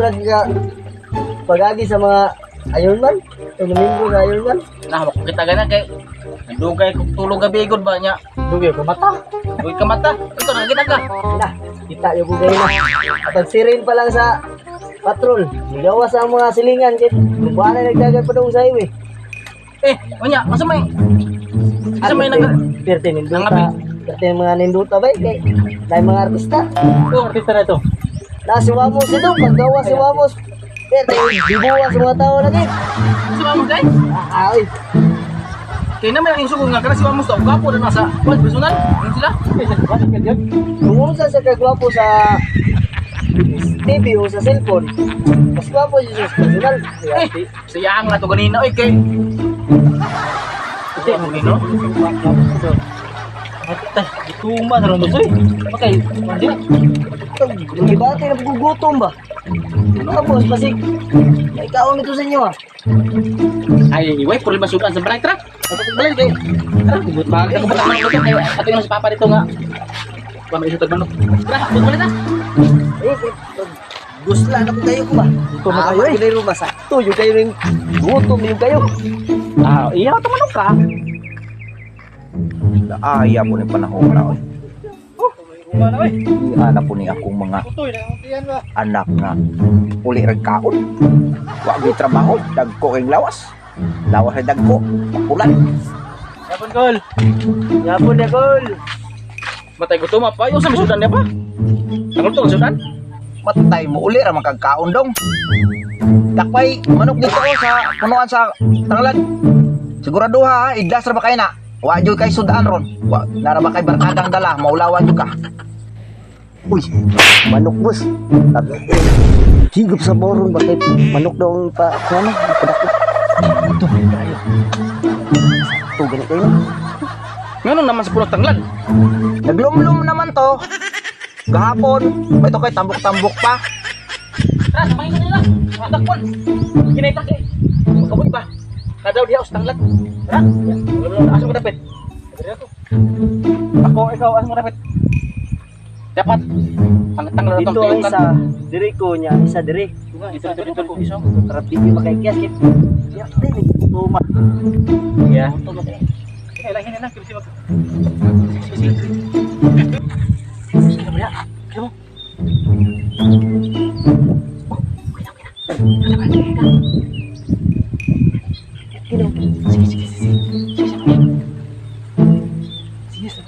Murag ka pagagi sa mga Iron Man. Ay, Domingo na Iron Man. Nah, ako kita gana kay nandugay kog tulog gabi gud ba nya. Dugay ko mata. Uy ka mata. Ito nakita ka. Na, kita yung kugay na. Pag siren pa lang sa patrol, nigawas ang mga silingan. Kit, buwan na nagdagan pa doon sa highway. Eh, unya, asa may? Asa may nag Pirte ninduta. Nangabi. Pirte yung mga ninduta ba? Kay, dahil mga artista. Oh, artista na ito. Na si Wamos ito, paggawa si Wamos. Pirte yung bibuwa sa mga tao lagi. Si Mamo kay? Ah, ay. Kay na may ang sugong nga kana si Mamo sa gwapo na nasa kwan personal. Ano sila? Eh, sa diba? Sa yun? Kung unsa sa kagwapo sa TV o sa cellphone, mas gwapo siya sa personal. Eh, sayang na to ganina oy kay. Ito mo gino. Atay, ituma na ron dosoy. Bakay, hindi. Gibati na gugutom ba? Tapos, basig, may kaon ito sa inyo ah. Ay, way problema sudan sa balay tra. Ato balay kay. Tara, mag ako ba manok kay ato yung si papa dito nga. Wa may isutag manok. Tara, balik ta. Eh, gusla na po kayo ko ba? Gutom na kayo eh. Ginay mo sakto, yung kayo rin gutom yung kayo. Ah, iya to manok ka. Naaya po ni panahon na oy. Uma na oy. Iya na po ni akong mga Utoy, nanguntiyan ba? anak nga uli rag kaon. Wa gyud trabaho, dagko kay lawas. Lawas ay dagko, mapulan. Yapon kol. Yapon na kol. Matay gutom pa. Yung sa may sudan niya pa. Ang to sudan. Matay mo uli ra man kag kaon dong. Dakpay manok dito oh, sa punuan sa tanglad. Sigurado ha, idlas ra ba kay na? Wa jud kay sudan ron. Wa nara ba kay barkadang dala, maulawan jud ka. Uy, manok boss. Higop sa boron ba kay manok daw ang pa kuno, padako. Ito tayo. Ito ganit kayo. Ngano naman sa punot tanglad? Naglumlum naman to. Gahapon, may to kay tambok-tambok pa. Tara, samahin ko nila. Matakpon. Kinay ta kay. Magkabot ba? Kadaw diha us tanglad. Tara. Asa mo dapit? Diri ako. Ako, ikaw, asa mo dapit? Dapat ang tanglad Dito atong ang tuyukan. isa, diri ko niya, isa diri. Dito, dito, dito, dito. Tara TV makaikiyas kit. Ya, dili. Tuma. Yeah. Eh, lahin na lang kasi mag. Sige, sige. Sige, wala. Kaya mo. Sige, sige, sige. Sige, sige.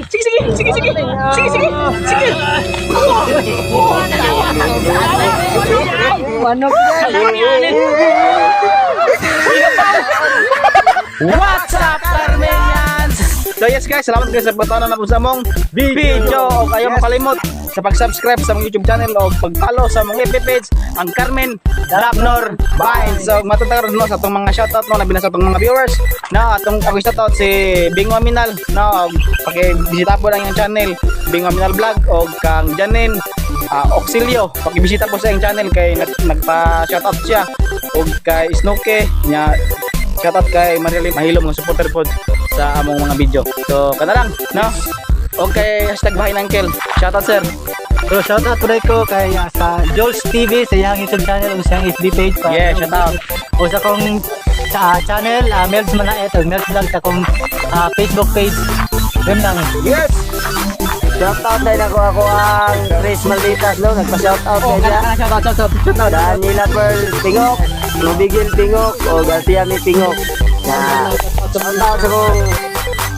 Sige, sige. Sige, sige, sige, sige. Sige, sige. Sige. Manok yan. What's up, Carmelians? So yes guys, salamat guys sa pagtanaw na po sa among video. O kayo makalimot sa pag-subscribe sa among YouTube channel o pag-follow sa among FB page, ang Carmen Dabnor Vines. So matutakaroon no sa atong mga shoutout no, labi na sa atong mga viewers. No, atong ako shoutout si Bingo Aminal, no, paki-bisita po lang yung channel Bingo Aminal Vlog o kang Janin Auxilio. Pakibisita po sa iyang channel kay nagpa-shoutout siya o kay Snooke nya. Shoutout kay Marilyn Mahilom nga supporter pod sa among mga video. So, kana lang, no? Okay, #BahinUncle. Shoutout sir. So shout out po ko kay sa Jules TV sa iyang YouTube channel ug sa iyang FB page pa. Yeah, shout out. O sa akong sa channel Mel's Manaet o Mel's Vlog sa akong Facebook page. Yun lang. Yes! Shout out tayo na ko ako ang Chris Malditas no, nagpa-shout out Oh, kay siya. kana shout out shout out shout out. Daniela Pearl Pingok, Lubigil Pingok, o Garcia Mi Pingok. Na shout out sa kong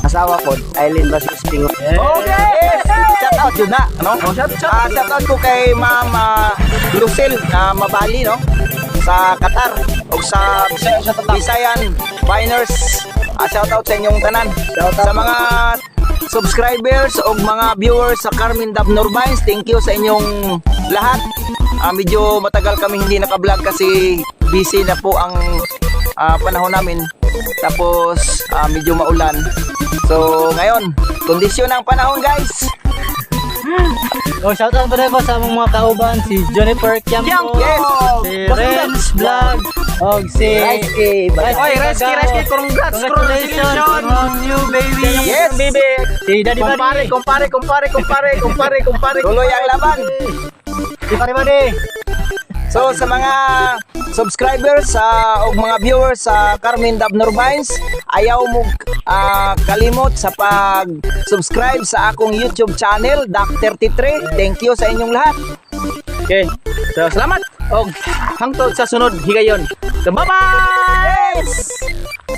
asawa ko, Eileen Vasquez Pingok. Okay! Shout out yun na, no? Shout shout. Ah, shout out ko kay Ma'am Lucille na Mabali, no? Sa Qatar o sa Bisayan Biners. Ah, shout out sa inyong tanan. Sa mga subscribers o mga viewers sa Carmen Dabnor Vines, thank you sa inyong lahat. Ah, medyo matagal kami hindi naka-vlog kasi busy na po ang panahon namin. Tapos medyo maulan. So ngayon, kondisyon ng panahon guys. Oh, shout out pa ko sa among mga kauban, si Juniper Kiamco, Yes. si Renz Vlog, og si Reski. Oy, Reski, Reski, congrats, Congratulations congratulations. on new baby. Yes. Baby. Si Daddy Kumpare, Buddy. Kumpare, kumpare, kumpare, kumpare, kumpare. Tuloy ang laban. Si Pare Buddy. So sa mga subscribers sa og mga viewers sa Carmen Dabnor Vines, ayaw mo kalimot sa pag-subscribe sa akong YouTube channel, Doc33. Thank you sa inyong lahat. Okay. So, salamat. Og hangtod sa sunod higayon. So, bye-bye! Yes!